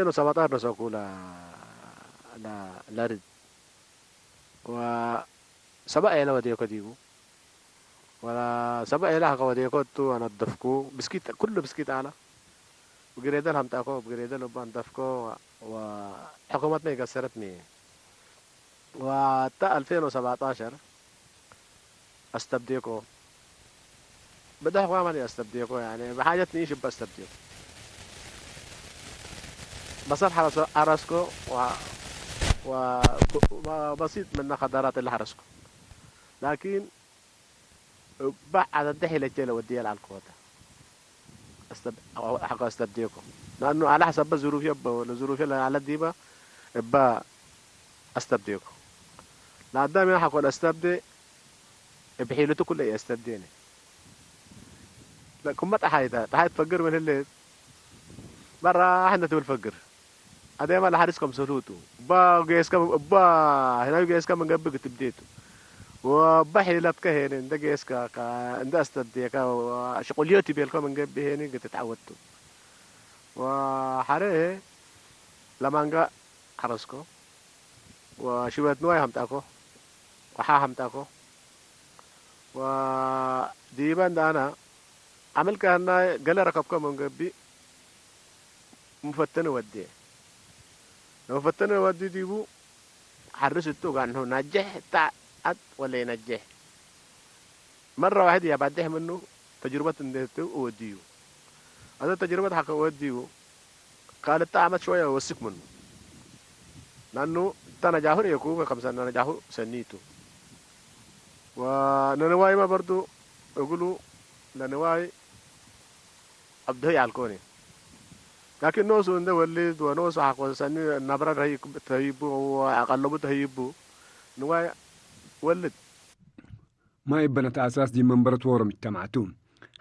ኖ ሰባጣር ኖ ሰኩ ላ ላ ላርድ ወ ሰባ ኤለ ወዴኮ ዲቡ ወላ ሰባ ኤለ ሀከ ወዴኮ ቱ አነደፍኩ ብስኪት ኩሉ ብስኪት አላ ብግሬደል ሀምጣኮ ብግሬደል ወባ አንደፍኮ ወ ሕኩመት ነ ገሰረት ነ وحتى ألفين وسبعتاشر أستبديكو بدح كمان أستبديكو يعني بحاجة تنيش بأستبديكو بس الحرس عرسكو و... و... وبسيط من خضارات اللي حرسكو لكن بعد الدحي لجيل ودي على الكوتا أستب... حق أستبديكو لأنه على حسب ظروفي أبا ولا ظروفي على ديبا أبا أستبديكو لا دام يا حق أستبدي بحيلته كله يستبديني لا كم تحايتا تحايت فقر من الليل برا احنا تقول فقر هذا ما لحرس كم سلوتو با جيس كم با هنا جيس كم من قبل تبديتو وبحي لا تكهن عند جيس كا عند أستبديكا وشغل يوتي بيلكم من قبل هنا قد تعودتو وحريه لمانجا حرسكو وشوية نواي همتاكو وحا همتاكو وديبان دانا عمل كهنا قال ركبكو من قبي مفتن ودي مفتن ودي ديبو حرس التوغان هو نجح تعت ولا ينجح مرة واحد يا بعدح منه تجربة اندهتو وديو هذا تجربة حق وديو قال الطعمة شوية وسك منه لأنه تنجاحه يكون خمسة نجاحه سنيته وننواي ما برضو يقولوا ننواي عبده يعلكوني لكن نوسو عند ولد ونوسو حق سني نبرة تهيبو وأقلبو تهيبو نواي ولد ما يبنت أساس دي منبرة وورم اجتمعتو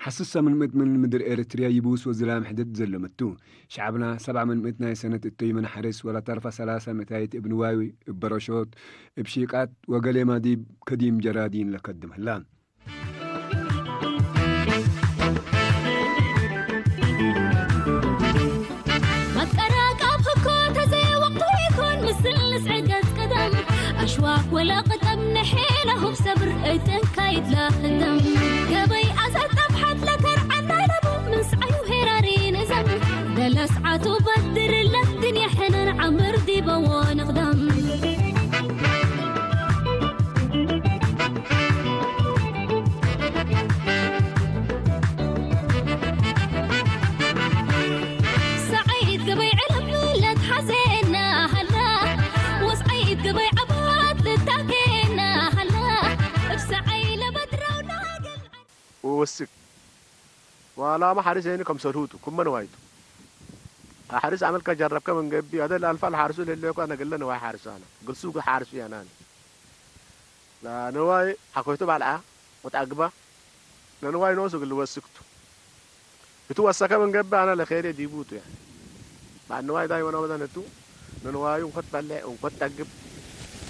ሓስሳ ምን ምእት ምን ምድር ኤርትርያ ይብውስ ወዝላም ሕደት ዘለመቱ። ሸዓብና ሰብዓ ምን ምእት ናይ ሰነት እተዩ መናሓርስ ወላ ተርፋ ሰላሳ ምእታይት እብ ንዋይ እብ በረሾት እብ ሺቃት ወገሌማ ዲብ ከዲም ጀራዲን ለከድም ህላ። መትቀራቃብ ህኮ ተዘየወቅቱ ይኮን ምስል ንስዕገት ቀደም ኣሽዋክ ወላ ቅጠም ንሒና ሁብ ሰብር እተካይድ ላህደም ገበይ ኣዘር ጠብሓት ለተርዓና ለቡ ምንስዓዩ ሄራሪ ንዘም ደለስዓቱ በድርለት ድንያ ሕነን ዓምር ዲበዎ ንኽደም ወወስክ ወአላማ ሐሪስ ሄኒ ከም ሰልሁቱ ኩመ ንዋይቱ አሐሪስ አመልከ ጀረብከ ምን ገቢ አደ ለአልፋ ለሐርሱ ለህሌኮ አነ ገለ ንዋይ ሐርሱ አነ ግልሱ ሐርሱ ያናኒ ለንዋይ ሐኮይቱ ባልዓ ወጣግባ ለንዋይ ኖሱ ግል ወስክቱ እቱ ወሰከ ምን ገብእ አነ ለኬዴ ዲቡቱ ያኒ ባዕንዋይ ዳይ ወና ወዘን እቱ ነንዋዩ እንኮት በልዕ እንኮት ጠግብ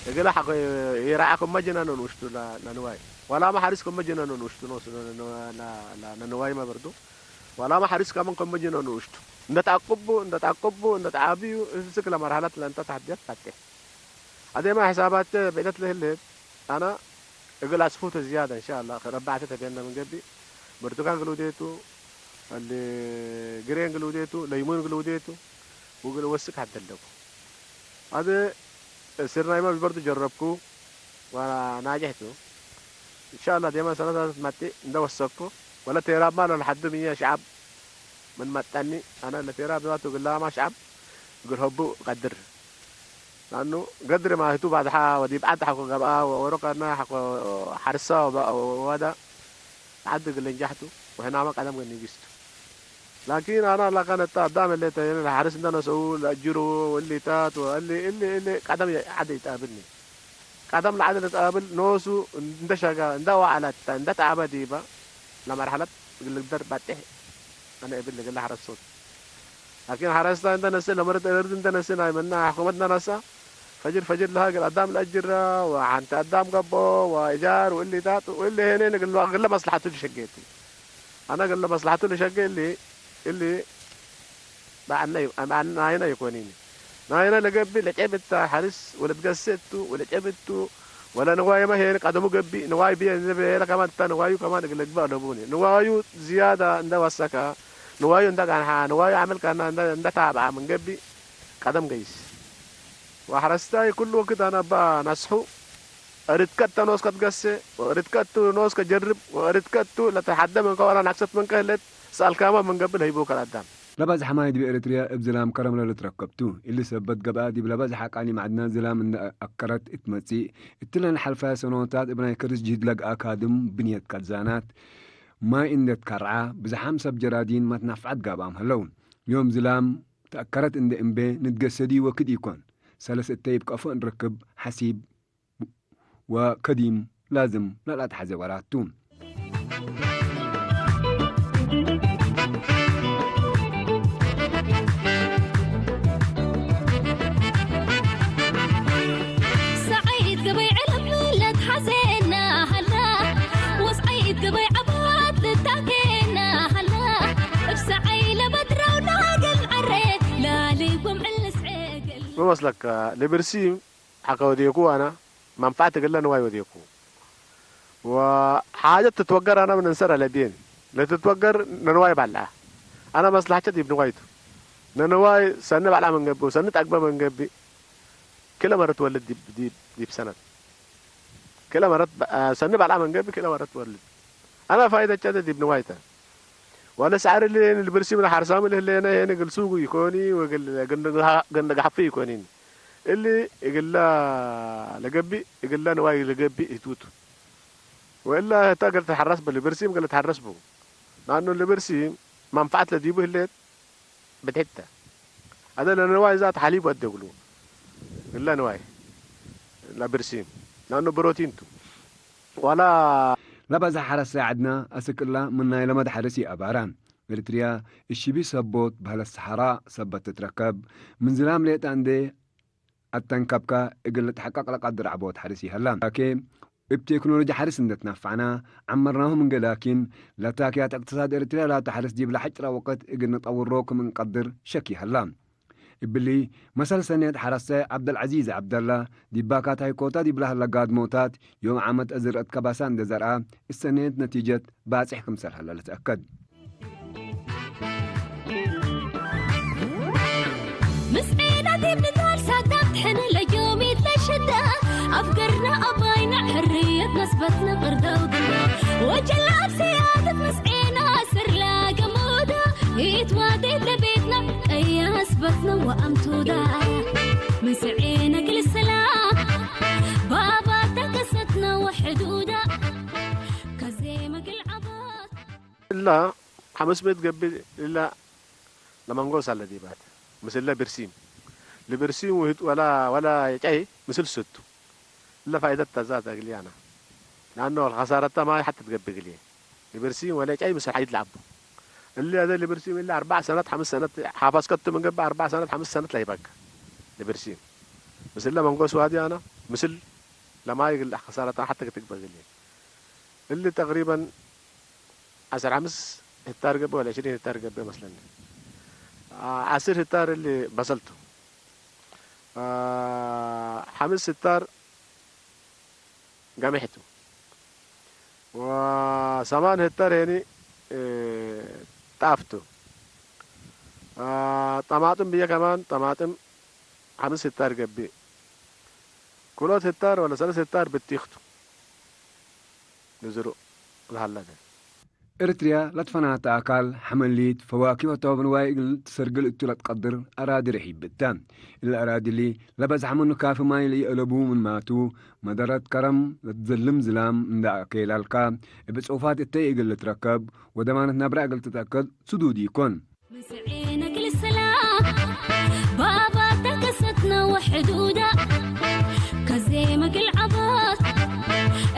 እግለ ሐቆ ይረዓ ከመ ጅነኖን ውሽቱ ነንዋይ ዋላማ ሐሪስ ከመ ጅነኖን ውሽቱ ኖስ ነንዋይ መበርዱ ዋላማ ሐሪስ ከመን ከመ ጅነኖን ውሽቱ እንደ ተአቅቡ እንደ ተአቅቡ እንደ ተአብዩ እስክ ለመርሐለት ለእንተ ተሐድየት ፈቴ አዴማ ሕሳባቴ ብዕደት ለህሌት አነ እግል አስፉተ ዝያደ እንሻአላ ረባዕተ ተቤነ ምን ገብእ ብርቱካን ግል ውዴቱ እሊ ግሬን ግል ውዴቱ ለይሙን ግል ውዴቱ ውግል ወስክ ሀደለኩ አደ ስርናይማ ብበርዱ ጀረብኩ ወናጀሕቱ እንሻአላ ዴማ ሰነታት መጢ እንደ ወሰኩ ወለ ቴራማ ለልሐዱ ምየ ሸዓብ ምን መጠኒ አነ ለቴራ ብዛቱ ግላማ ሸዓብ እግል ሀቡ ቀድር ላኑ ገድሪ ማሂቱ ባድሓ ወዲብ ዓድ ሐቆ ገብአ ወኦሮ ቀርና ሐቆ ሐርሳ ወወዳ ዓድ እግል እንጃሕቱ ወሕናመ ቀደም ገኒጊስቱ ላኪን አና ላቀነታ አዳም እሌተ የነ ለሐርስ እንተ ነሰኡ ለአጅሩ ወእሊታት ወእሊ እሊ እሊ ቀደም ዓድ ይጣብልኒ ቀደም ለዓድ ለጣብል ኖሱ እንደ ሸጋ እንደ ወዓለት እንደ ተአበ ዲበ ለመርሐለት እግል ልግደር ባጤሕ አነ እብል እግል ለሐረሶት ላኪን ሐረስታ እንተ ነስእ ለመርድ እርድ እንተ ነስእ ናይ መና ሕኩመት እንተ ነሳ ፈጅር ፈጅር ለሃ እግል አዳም ለአጅራ ወሐንቲ አዳም ገቦ ወእጃር ወእሊታት ወእሊ ሄኔን እግል እግለ መስለሐቱ ልሸጌቱ አነ እግለ መስለሐቱ ልሸጌ እሊ እሊ ባዕናይ ኣይኮኒን ናይና ለገብእ ለጨብታ ሓርስ ወለትገሰቱ ወለጨብቱ ወለ ንዋይ መሄን ቀደሙ ገብእ ንዋይ ብየ ንዘበለ ከማን እታ ንዋዩ ከማን እግለግባ ኣለቡኒ ንዋዩ ዝያዳ እንዳ ዋሳካ ንዋዩ እንዳ ጋንሓ ንዋዩ ዓመልካና እንዳ ታባዓ ምንገብእ ቀደም ገይስ ወሓረስታይ ኩሉ ወክድ ኣናባ ናስሑ እርትከት ተኖስ ከትገሰ ወእርትከቱ ኖስ ከጀርብ ወእርትከቱ ለተሓደ መንከዋላ ናክሰት መንቀህለት ስኣልካማ መንገብእ ለሂቡ ከልኣዳም። ለባዝሐ ማይ ዲብ ኤረትርያ እብ ዝላም ከረም ለልትረከብቱ። እሊ ሰበት ገብኣ ዲብ ለባዝሐ ቃኒ ማዕድናት ዝላም እንደ ኣከረት እትመጽእ። እትለን ሐልፋ ሰኖታት እብ ናይ ከርስ ጅህድ ለግኣ ካድም ብንየት ካድዛናት ማይ እንደ ትከርዓ ብዝሓም ሰብ ጀራዲን መትናፍዓት ጋብኣም ሀለው። ዮም ዝላም ተኣከረት እንደ እምቤ ንትገሰዲ ወክድ ኢኮን። ሰለስ እተይ እብ ቀፎ እንረክብ ሐሲብ ወከዲም ላዝም ለልኣትሓዘ ወራት ቱ። ሰዓይት ገበይ ዕለፍ ለትሓዘና ሃላ፣ ወስዓይት ገበይ ዓባት ልታኬና ሃላ፣ እብ ሰዓይ ለበድራው ናገል ዓረ ላሊ ወምዕል ስዕግል። መመስለካ ለብርሲም ሓካ ወዴኩ ኣና መንፋዕት እግለ ንዋይ ወዴኩ። ወሓጀት ትትወገር ኣና ምን እንሰር ኣለብየን። ለትትወገር ነንዋይ ባልዓ። ኣና መስላሕቸት ይብ ንዋይቱ። ነንዋይ ሰኒ ባልዓ መንገብእ፣ ሰኒ ጠግበ መንገብእ። ክለ መረት ወልድ ዲብ፣ ዲብ፣ ዲብ ሰነት። ክለ መረት፣ አ፣ ሰኒ ባልዓ መንገብእ፣ ክለ መረት ወልድ። ኣና ፋይደቸተ ዲብ ንዋይተ። ወለ ሰዕር እሊ ንልብርሲም ንሓርሳም እሊ ህሌነ ሄን እግል ሱጉ ይኮኒ ወእግል ገንደ ጋሕፊ ይኮኒን። እሊ እግላ ለገብእ እግላ ንዋይ ለገብእ ህትውቱ። ወእላ ህታ እግል ተሓረስ በ ልብርሲም እግል ተሓረስ ቡ። ናኑ ልብርሲም መንፈዓት ለዲቡ ህሌት ብድሕተ። ኣደ ለንዋይ ዛት ሓሊብ ወደግሉ። እለ ንዋይ ለብርሲም ናኑ ብሮቲን ቱ። ዋላ ለበዝሐ ሐረስታይ ዐድና አስክ እላ ምን ናይ ለመድ ሐርስ ይአባራ። ኤርትርያ እሽቢ ሰቦት በህለት ሰሐራ ሰበት ትትረከብ። ምን ዝላም ሌጠ እንዴ አተንከብከ እግል ልትሐቀቅ ለቀድር ዐቦት ሐርስ ይሀላ። ላኪ እብ ቴክኖሎጂ ሐርስ እንዴ ትነፋዕና ዐመርናሁ ምንገ ላኪን ለታክያት እቅትሳድ ኤርትርያ ላቱ ሐርስ ዲብለ ሐጭረ ወቅት እግል ንጠውሮ ክም እንቀድር ሸክ ይሀላ። እብሊ መሰል ሰኔት ሐረስታይ ዐብደልዐዚዝ ዐብደላ፣ ዲባካት ሃይኮታ ዲብላ ህለ ጋድሞታት፣ ዮም ዓመት እዝርአት ከባሳ እንዴ ዘርአ፣ እሰኔት ነቲጀት ባጽሕ ክምሰል ሀለ ልትአከድ። ምስዒና ዲብ ንዳል ሳዳም ትሕነ ለጆሚት ለሽዳ፣ አፍገርና አባይና ሕርየት መስበትና ቅርደውትና፣ ወጀላ አብ ሲያደት ምስዒና ስርላ ገሙዳ፣ ኢትዋዴት ለቤትና ቀያስ በትና ወአምቱዳ፣ ምስዒና ግል ሰላም ባባ ተከሰትና ወሕዱዳ፣ ከዜመ ግል ዐባት። እላ ሐምስ ምእት ገብእ እላ ለመንጎስ አለ ዲባት። ምስለ ብርሲም። ለብርሲም ውህድ ወላ፣ ወላ የጫይ ምስል ስቱ። እለ ፋይደት ተዛት እግልያና። ለአኖ ኸሳረታ ማይ ሐተ ትገብእ እግልየ። ለብርሲም ወላ የጫይ ምስል ሐዲድ ለአቡ። እለ አዘ ለብርሲም እለ አርባዕ ሰነት፣ ሐምስ ሰነት፣ ሐፋስከቱ ምን ገብእ አርባዕ ሰነት፣ ሐምስ ሰነት ለይበቅ። ለብርሲም። ምስለ መንጎስ ዋዲ አና፣ ምስል ለማይ እግል ኸሳረታ ሐተ ክትግበእ እግልየ። እሊ ተቅሪበን ዐስር ሐምስ ህክታር ገብእ ወላ ዕሽሪን ህክታር ገብእ መስለኒ። አ-፣ ዐስር ህክታር እሊ በሰልቱ። አ፣ ሐምስ ህክታር ገሚሕቱ። ወሰማን ህክታር ሄኒ፣ እ፣ ጣፍቱ። አ፣ ጠማጥም ብየ ከማን፣ ጠማጥም ሐምስ ህክታር ገብእ። ክልኦት ህክታር ወላ ሰለስ ህክታር ብቲኽቱ። ንዝሩእ ለሀለተ። ኤርትርያ ለትፈናተ አካል ሐመሊት ፈዋኪህ ወተወብ ንዋይ እግል ትሰርግል እቱ ለትቀድር አራዲ ርሒብ እተ። እለ አራዲ እሊ ለበዝሐ ምኑ ካፊ ማይ ለኢአለቡ ምን ማቱ፣ መደረት ከረም ለትዘልም ዝላም እንዳ አኬላልካ፣ እብ ጽሑፋት እተይ እግል ልትረከብ ወደማነት ናብራ እግል ትትአከድ ስዱድ ኢኮን። ምስዔነ ክል ሰላም ባባ ተከሰትነ ወሕዱዳ ከዜመ ግል ዓባት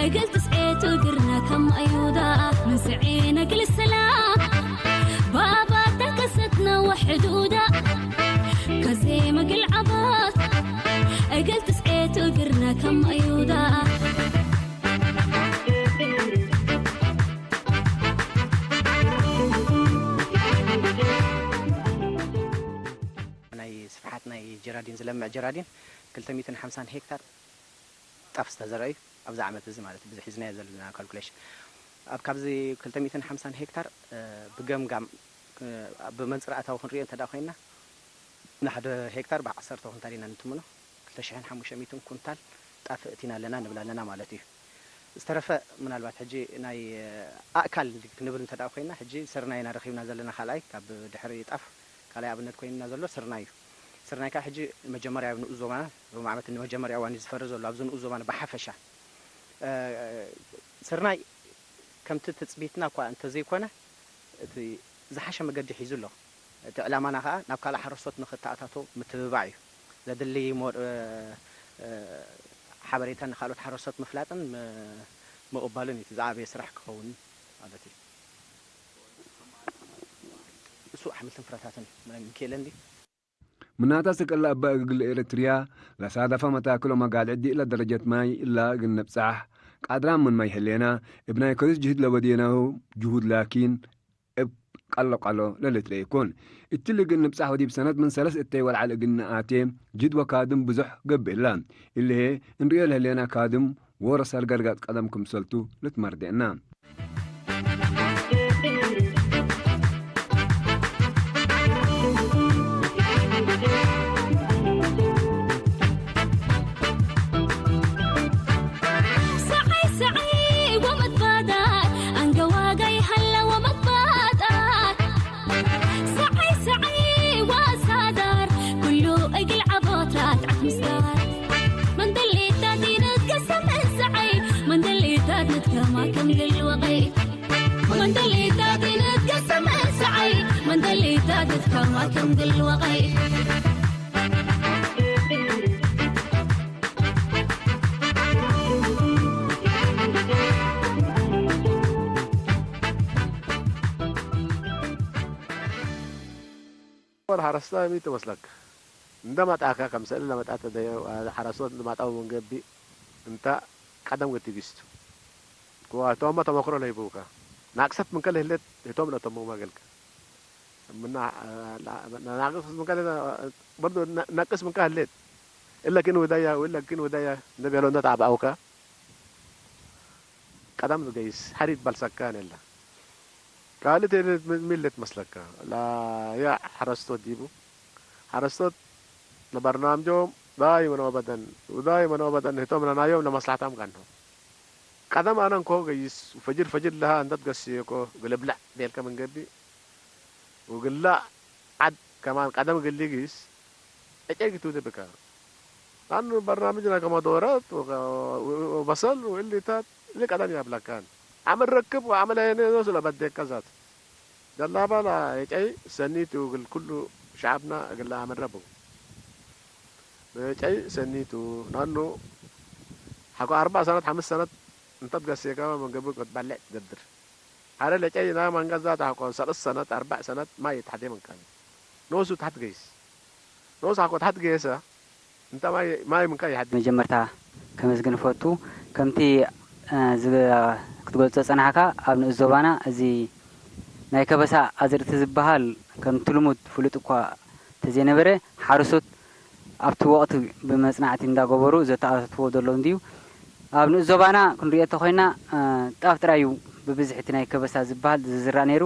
እግል ትስዔቱ እግርነ ከም አዩዳ ምስዔነ ክል ሰላም ባባ ተከሰትነ ወሕዱዳ ከዜመ ግል ዓባት እግል ትስዔቱ እግርነ ከም አዩዳ ጀራዲን ዝለምዕ ጀራዲን ክልተ ሚእትን ሓምሳን ሄክታር ጣፍ ዝተዘርአ እዩ። ኣብዚ ዓመት እዚ ማለት እዩ፣ ብዚ ሒዝናዮ ዘለና ካልኩሌሽን። ኣብ ካብዚ ክልተ ሚእትን ሓምሳን ሄክታር፣ እ፣ ብገምጋም፣ እ፣ ብመንጽር ኣታዊ ክንሪኦ እንተ ደኣ ኮይንና፣ ንሓደ ሄክታር ብዓሰርተ ኩንታል ኢና ንትምኖ። ክልተ ሽሕን ሓሙሽተ ሚእትን ኩንታል ጣፍ እቲና ኣለና ንብል ኣለና ማለት እዩ። ዝተረፈ ምናልባት ሕጂ ናይ፣ እ፣ ኣእካል ክንብል እንተ ደኣ ኮይንና፣ ሕጂ ስርናይ ኢና ረኺብና ዘለና ካልኣይ፣ ካብ ድሕሪ ጣፍ ካልኣይ ኣብነት ኮይንና ዘሎ ስርናይ እዩ። ስርናይ ከኣ ሕጂ መጀመርያ ኣብ ንኡስ ዞባና፣ ሎሚ ዓመት ንመጀመርያ እዋን እዩ ዝፈሪ ዘሎ ኣብዚ ንኡስ ዞባና ብሓፈሻ። እ፣ ስርናይ ከምቲ ትጽቢትና እኳ እንተዘይኮነ፣ እቲ ዝሓሸ መገዲ ሒዙ ኣሎ። እቲ ዕላማና ከኣ ናብ ካልእ ሓረስቶት ንኽተኣታቶ ምትብባዕ እዩ። ዘድሊ ሞ-፣ እ፣ እ፣ ሓበሬታ ንኻልኦት ሓረስቶት ምፍላጥን ም-፣ ምቕባልን እዩ እቲ ዝዓበየ ስራሕ ክኸውን ማለት እዩ። እሱ ኣሕምልትን ፍረታትን እዩ። ምናምን ሚካኤል እንዲ ምናታ ስቅላ እባ እግል ኤረትርያ ለሳዳፋ መታክሎ መጋል ዕዲ እላ ደረጀት ማይ እላ እግል ነብጻሕ ቃድራም ምን ማይ ህሌና እብ ናይ ከሪስ ጅህድ ለወዴናሁ ጅሁድ ላኪን እብ ቃሎ ቃሎ ለልትረኤ ይኮን። እትሊ እግል ንብጻሕ ወዲብ ሰነት ምን ሰለስ እተይ ወልዓል እግል ነኣቴ ጅህድ ወካድም ብዙሕ ገብእ እላ። እልሄ እንርእዮ ለህሌና ካድም ወረሰል ገርጋጥ ቀደም ክምሰልቱ ልትመርዴና። ሰዓይ ሰዓይ ወመትባዳር፣ ኣንገዋጋይ ሃለ ወመትባዳር። ሰዓይ ሰዓይ ወሳዳር፣ ኩሉ እግል ዓቦት ራትዓት ምስዳር። መንደሌታት ይንገሰ መሰዓይ፣ መንደሌታት ንትከማ ከም ግል ወቐይ። መንደሌታት ንትከሰ መሰዓይ፣ መንደሌታት ንትከማ ከም ግል ወቐይ። ወር ሓረስታ ሚት መስለክ እንደ መጣካ ከም ስእል ለመጣት ደየ ሓረስቶት እንደ ማጣው መንገቢ እንተ ቀደም ገትግስቱ። ክዋ እቶም ተመክሮ ለይብውካ። ናቅሰት ምን ከለ ህለት እቶም ለተመው ማገልከ። ምና ናቅሰት ምን ከለ በርዶ ነቅስ ምን ከለ ህለት። እለ ግን ወዳያ ወለ ግን ወዳያ እንደ ቤሎ እንደ ታባውካ። ቀደም ዝገይስ ሓሪት ባልሳካ ነላ። ካልእ ተይለት ሚ-፣ ሚለት መስለካ። ላ ያ ሓረስቶት ዲቡ። ሓረስቶት ለበርናምጆም ዳይመን ወበደን፣ ዳይመን ወበደን ህቶም ለናዮም ለመስላሕታም ጋንሆ። ቀደም ኣነ እንኮ ገይስ፣ ፈጅር ፈጅር ለሃ እንተት ገስየኮ፣ ግልብላዕ ቤልከ ምን ገቢ። ወግላ ዓድ ከማን ቀደም ግሊ ጊስ፣ ዕጨይ ግቱ ደብካ። ኣኑ በርናምጅና ከማ ዶረት፣ ወ-፣ ወ-፣ ወበሰል፣ ወእሊታት፣ እሊ ቀደም ያብላካን። ዓመል ረክብ ወዓመል ኣይነ ነው ስለ በደካ ዛት። ደላባላ የጨይ ሰኒቱ እግል ኩሉ ሸዓብና እግል ኣመረቡ። የጨይ ሰኒቱ ናኑ ሓኮ ኣርባዕ ሰነት፣ ሓምስ ሰነት እንተት ገሴካ መንገቡ ክትበልዕ ትገብር። ሓረ ለጨይ ና መንገዛ ተሓኮ ሰለስ ሰነት፣ ኣርባዕ ሰነት ማይ ተሓቴ መንካን። ኖሱ ተሓት ገይስ። ኖሱ ሓኮ ተሓት ገይሰ እንተ ማይ፣ ማይ ምንካ ይሓድግ። መጀመርታ ከመስግን እፈቱ። ከምቲ፣ እ፣ ዝገ-፣ ክትገልጾ ጸናሕካ፣ ኣብ ንኡስ ዞባና እዚ ናይ ከበሳ ኣዝርእቲ ዝበሃል ከምቲ ልሙድ ፍሉጥ እኳ ተዘይነበረ፣ ሓረስቶት ኣብቲ ወቕቲ ብመጽናዕቲ እንዳገበሩ ዘተኣታትዎ ዘሎ እንድዩ። ኣብ ንኡስ ዞባና ክንሪኦ እንተኾይና፣ እ፣ ጣፍ ጥራይ እዩ ብብዝሒ እቲ ናይ ከበሳ ዝበሃል ዝዝራእ ነይሩ።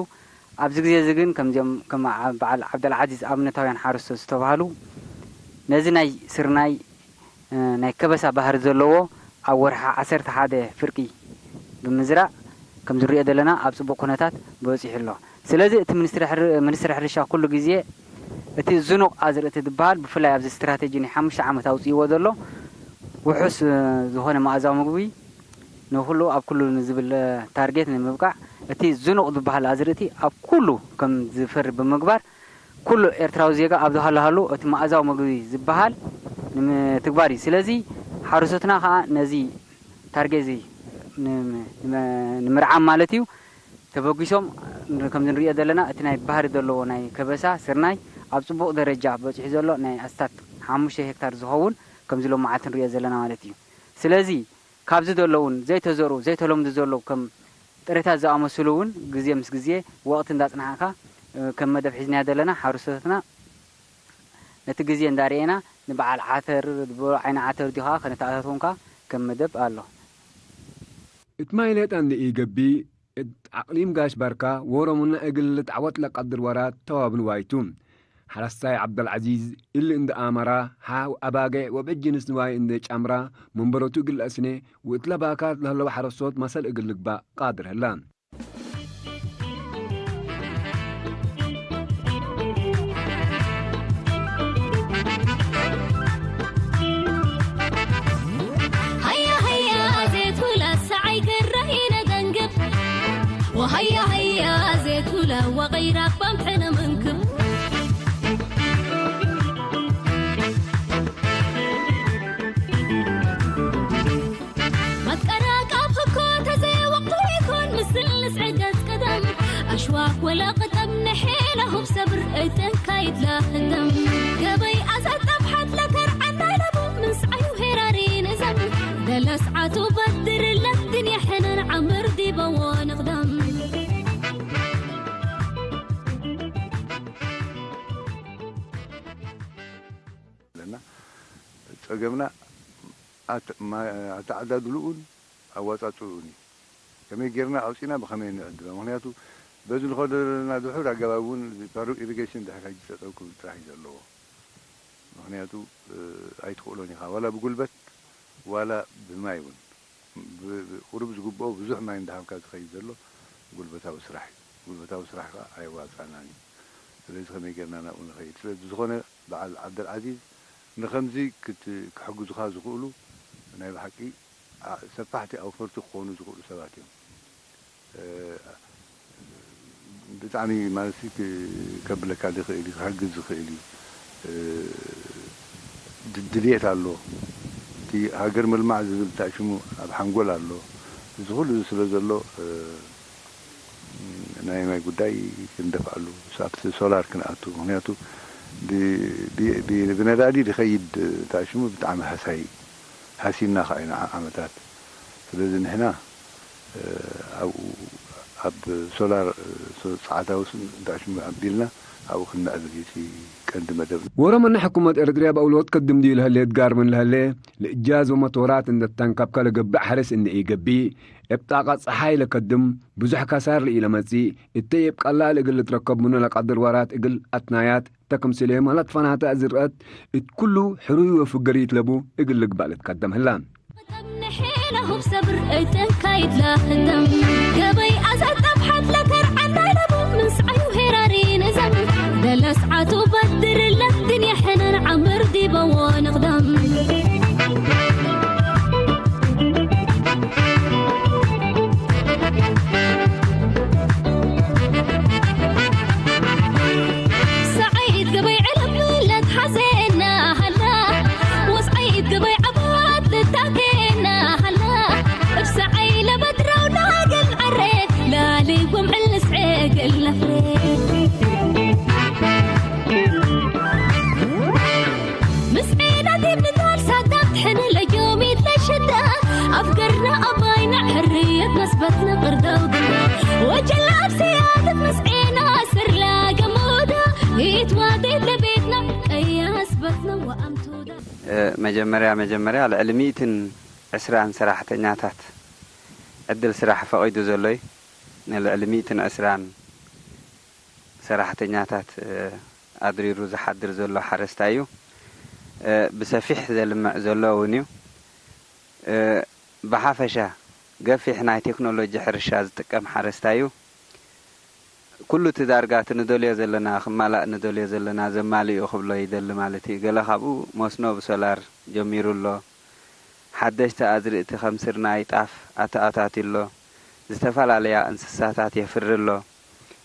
ኣብዚ ግዜ እዚ ግን ከምዚኦም ከም ዓ-፣ በዓል ዓብደልዓዚዝ ኣብነታውያን ሓረስቶት ዝተባህሉ ነዚ ናይ ስርናይ፣ እ፣ ናይ ከበሳ ባህሪ ዘለዎ ኣብ ወርሒ ዓሰርተ ሓደ ፍርቂ ብምዝራእ ከም ዝንሪኦ ዘለና ኣብ ጽቡቕ ኩነታት በጺሑ ኣሎ። ስለዚ እቲ ሚኒስትሪ ሕር-፣ ሚኒስትሪ ሕርሻ ኩሉ ግዜ እቲ ዝኑቕ ኣዝርእቲ ዝበሃል ብፍላይ ኣብዚ ስትራቴጂ ናይ ሓሙሽተ ዓመት ኣውጺእዎ ዘሎ ውሑስ፣ እ፣ ዝኾነ መኣዛዊ ምግቢ ንኹሉ ኣብ ኩሉ ንዝብል ታርጌት ንምብቃዕ እቲ ዝኑቕ ዝበሃል ኣዝርእቲ ኣብ ኩሉ ከም ዝፈሪ ብምግባር ኩሉ ኤርትራዊ ዜጋ ኣብ ዝሃለሃሉ እቲ መኣዛዊ ምግቢ ዝበሃል ንምትግባር እዩ። ስለዚ ሓረስቶትና ከኣ ነዚ ታርጌት እዚ ንም-፣ ንመ-፣ ንምርዓም ማለት እዩ ተበጊሶም። ከምዚ ንሪኦ ዘለና እቲ ናይ ባህሪ ዘለዎ ናይ ከበሳ ስርናይ ኣብ ጽቡቕ ደረጃ በጺሑ ዘሎ ናይ ኣስታት ሓሙሽተ ሄክታር ዝኸውን ከምዚ ሎም መዓልቲ ንሪኦ ዘለና ማለት እዩ። ስለዚ ካብዚ ዘለውን ዘይተዘርኡ ዘይተለምዱ ዘለዉ ከም ጥረታት ዝኣመሰሉ እውን ግዜ ምስ ግዜ ወቕቲ እንዳጽናሕካ፣ እ፣ ከም መደብ ሒዝናዮ ዘለና ሓረስቶትና ነቲ ግዜ እንዳርኤና በዓል ዓተር ዝበሎ ዓይኒ ዓተር ዲኻ ከነተኣታትወንካ ከም መደብ ኣሎ። እት ማይ ሌጣ እንደ ኢገቢ እት አቅሊም ጋሽ ባርካ ወሮምና እግል ልትዓወት ለቀድር ወራት ተዋብን ዋይቱ። ሓረስታይ ዓብደልዓዚዝ እሊ እንደ አመራ ሓው አባገዕ ወብዕጅንስ ንዋይ እንደ ጫምራ መንበረቱ እግል አስኔ ወእት ለባካት ለህለወ ሓረስቶት መሰል እግል ልግባእ ቃድር ህላ። هيا هيا زيتولا سعي قرهينا دنقب وهيا هيا زيتولا وغيرك بمحنا منكب መትቀራቃብ ህኮ ተዘይወቅቱ ይኮን ምስል ንስዕገት ቀደም ኣሽዋክ ወላ ቅጠም ንሒለሁብ ሰብር እተንካይድ ላህደም ገበይ ኣዘጠ ብሓት ለከር ዓናለቡ ምስዓዩ ሄራሪ ንዘም ደለስዓቱ በድርለት ድንያ ሕነን ዓምር ዲበዎ ንቕደም ኣለና። ጸገምና ኣተ- ማ- ኣተዓዳድልኡን ኣዋጻጽኡን እዩ። ከመይ ጌርና ኣውጺና ብኸመይ ንዕድሎ? ምኽንያቱ በዚ ንኸዶ ዘለና ድሑር ኣገባብ እውን ፓሩ ኢሪጌሽን ድሕሪ ሕጂ ጠጠው ክብል ጥራሕ እዩ ዘለዎ። ምኽንያቱ ኣይትኽእሎን ኢኻ ዋላ ብጉልበት ዋላ ብማይ እውን ቁሩብ ዝግብኦ ብዙሕ ማይ እንዳሃብካ ዝኸይድ ዘሎ ጉልበታዊ ስራሕ እዩ። ጉልበታዊ ስራሕ ከዓ ኣየዋፅኣናን እዩ። ስለዚ ከመይ ጌርና ናብኡ ንኸይድ? ስለዚ ዝኾነ በዓል ዓብደልዓዚዝ ንኸምዚ ክሕግዙኻ ዝኽእሉ ናይ ብሓቂ ሰፋሕቲ ኣውፈርቲ ክኾኑ ዝኽእሉ ሰባት እዮም። ብጣዕሚ ማለት ከብለካ ዝኽእል እዩ፣ ክሕግዝ ዝኽእል እዩ። ድልየት ኣሎ። እቲ ሃገር ምልማዕ ዝብል እንታይ ሽሙ ኣብ ሓንጎል ኣሎ። እዚ ኩሉ እዚ ስለ ዘሎ ናይ ማይ ጉዳይ ክንደፍኣሉ ኣብቲ ሶላር ክንኣቱ። ምክንያቱ ብነዳዲ ዝኸይድ እንታይ ሽሙ ብጣዕሚ ሃሳይ እዩ። ሃሲና ከዓ ኢና ዓመታት። ስለዚ ንሕና ኣብኡ ኣብ ሶላር ሰዓታዊ እንታይ ሽሙ ኣቢልና ኣብኡ ክንምዕብል እዩ እቲ ቀንዲ መደብና። ወረመና ሕኩመት ኤርትርያ በእውሎት ከድም ድዩ ለህሌት ጋር ምን ለህሌ ለእጃዝ ወመቶራት እንደተንከብከ ለገብእ ሐርስ እንደ ኢገብእ እብ ጣቃ ጸሓይ ለከድም ብዙሕ ከሳር ለኢለመጽእ እተይ እብ ቀላል እግል ልትረከብ ምኑ ለቀድር ወራት እግል ኣትናያት ተክምስሌ ማለት ፈናተ ዝርአት እት ኩሉ ሕሩይ ወፍገሪት ለቡ እግል ልግባእ ልትከደም ህላ። ንሒለሁብ ሰብር እተንካይድ ላህደም ገበይ ኣዘጠብሓት ለከርዓና ለቡ ምንስዓዩ ሄራሪ ንዘም ደለስዓቱ በድርለት ድንያ ሕነን ዓምር ዲበዎ ንቕደም ሰዓይት ገበይ ዕለምለት ሓዘና ሃላ ወስዓይት ገበይ ዓባት ልታከና ሃላ እብ ሰዓይ ለበድራው ላገል ዓረ ላሊ ወምዕል ንስዐ ገል ነፍሬ ምስዒና ዲብ ንዳል ሳዳም ትሕን ለጆሚት ለሽዳ ኣፍገርና ኣባይና ሕርየት መስበትና ቅርዳው ግና ወጀላ ኣብ ስያደት ምስዒና ስርላ ገሞዳ ይትዋደት ለቤትና ቀያስበትና ወኣምቶዳ መጀመርያ መጀመርያ ልዕሊ ሚእትን ዕስራን ሰራሕተኛታት ዕድል ስራሕ ፈቒዱ ዘሎ እዩ። ንልዕሊ ሚእትን ዕስራን ሰራሕተኛታት ኣድሪሩ ዝሓድር ዘሎ ሓረስታይ እዩ። ብሰፊሕ ዘልምዕ ዘሎ እውን እዩ። ብሓፈሻ ገፊሕ ናይ ቴክኖሎጂ ሕርሻ ዝጥቀም ሓረስታይ እዩ። ኩሉ እቲ ዳርጋ እቲ ንደልዮ ዘለና ክማላእ ንደልዮ ዘለና ዘማልእ እዩ ክብሎ ይደሊ ማለት እዩ። ገለ ካብኡ መስኖ ብሶላር ጀሚሩ ኣሎ። ሓደሽቲ ኣዝርእቲ ከም ስርናይ፣ ጣፍ ኣተኣታትዩ ኣሎ። ዝተፈላለያ እንስሳታት የፍሪ ኣሎ።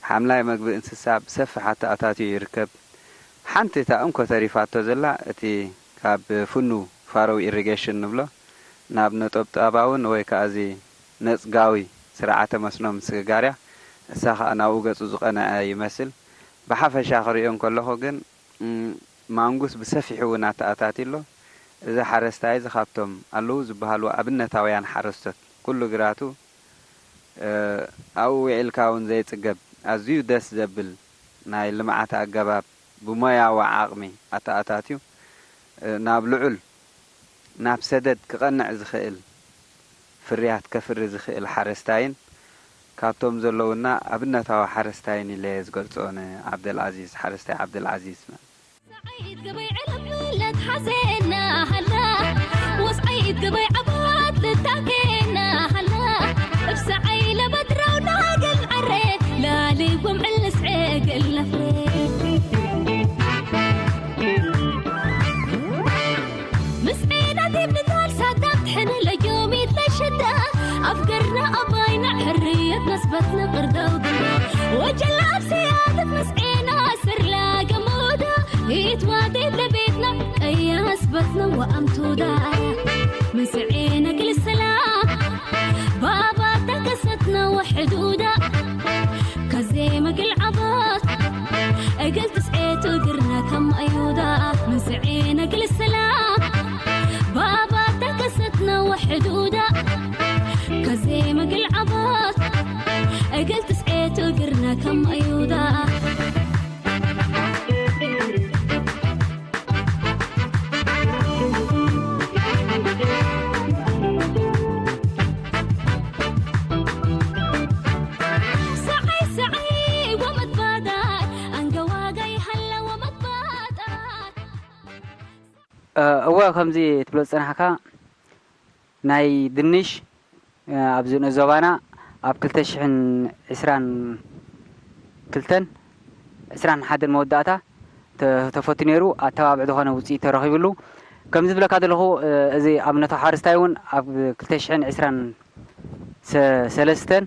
ሓምላይ መግቢ እንስሳ ብሰፊሕ ኣተኣታትዩ ይርከብ። ሓንቲ እታ እንኮ ተሪፋቶ ዘላ እቲ ካብ ፍኑ ፋሮው ኢሪጌሽን ንብሎ ናብ ነጠብጣባውን ወይ ከኣ እዚ ነጽጋዊ ስርዓተ መስኖ ምስግጋር እያ። እሳ ከኣ ናብኡ ገጹ ዝቐንዐ ይመስል። ብሓፈሻ ክርእዮ እንከለኹ ግን ማንጉስ ብሰፊሑ እውን ኣተኣታትዩ ኣሎ። እዚ ሓረስታይ እዚ ካብቶም ኣለዉ ዝበሃሉ ኣብነታውያን ሓረስቶት ኩሉ ግራቱ ኣብኡ ውዒልካ እውን ዘይጽገብ ኣዝዩ ደስ ዘብል ናይ ልምዓት ኣገባብ ብሞያዊ ዓቕሚ ኣተኣታትዩ ናብ ልዑል፣ ናብ ሰደድ ክቐንዕ ዝኽእል ፍርያት ከፍሪ ዝኽእል ሓረስታይን ካብቶም ዘለዉና ኣብነታዊ ሓረስታይን ኢለ እየ ዝገልጾ። ንዓብደልዓዚዝ፣ ሓረስታይ ዓብደልዓዚዝ። ሰዓይት ገበይ ዕለምለት ሓዜና ሃላ፣ ወስዓይት ገበይ ዓባት ልታኬና ሃላ፣ እብ ሰዓይ ለበድራው ናገል ዓረ፣ ላሊ ወምዕል ንስዔ ገለፍሬ። ምስዒና ዲብ ንዳል ሳዳም ትሕነ ለዮሚት ለሸዳ፣ ኣፍገርና ኣባይና ሕርየት ነስበትና ቅርዳው ድና፣ ወጀላ ኣብ ሰያደት ምስዒና ስርላ ገሙዳ፣ ይትዋዴት ለቤትና ቀያስበትና ወኣምቱዳ፣ ምስዒና ክል ሰላም ባባ ተከሰትና ወሕዱዳ፣ ከዜ መግል ዓባት እግል ትስዔቱ እግርና ከም ኣዩዳ፣ ምስዔነ ግል ሰላም ባባ ተከሰትና ወሕዱዳ፣ ከዜ መግል ዓባት እግል ትስዔቱ እግርና ከም ኣዩዳ። ሰዓይ ሰዓይ ወመትባዳር፣ ኣንገዋጋይ ሃላ ወመትባዳር። እ፣ እወ፣ ከምዚ ትብሎ ዝጸናሕካ፣ ናይ ድንሽ፣ እ፣ ኣብዚ ንኡስ ዞባና ኣብ ክልተ ሽሕን ዕስራን ክልተን ዕስራን ሓደን መወዳእታ ተ-፣ ተፈትዩ ነይሩ፣ ኣተባብዕ ዝኾነ ውጽኢት ተረኺብሉ። ከምዚ ዝብለካ ዘለኹ፣ እ፣ እዚ ኣብነታዊ ሓረስታይ እውን ኣብ ክልተ ሽሕን ዕስራን ሰ-፣ ሰለስተን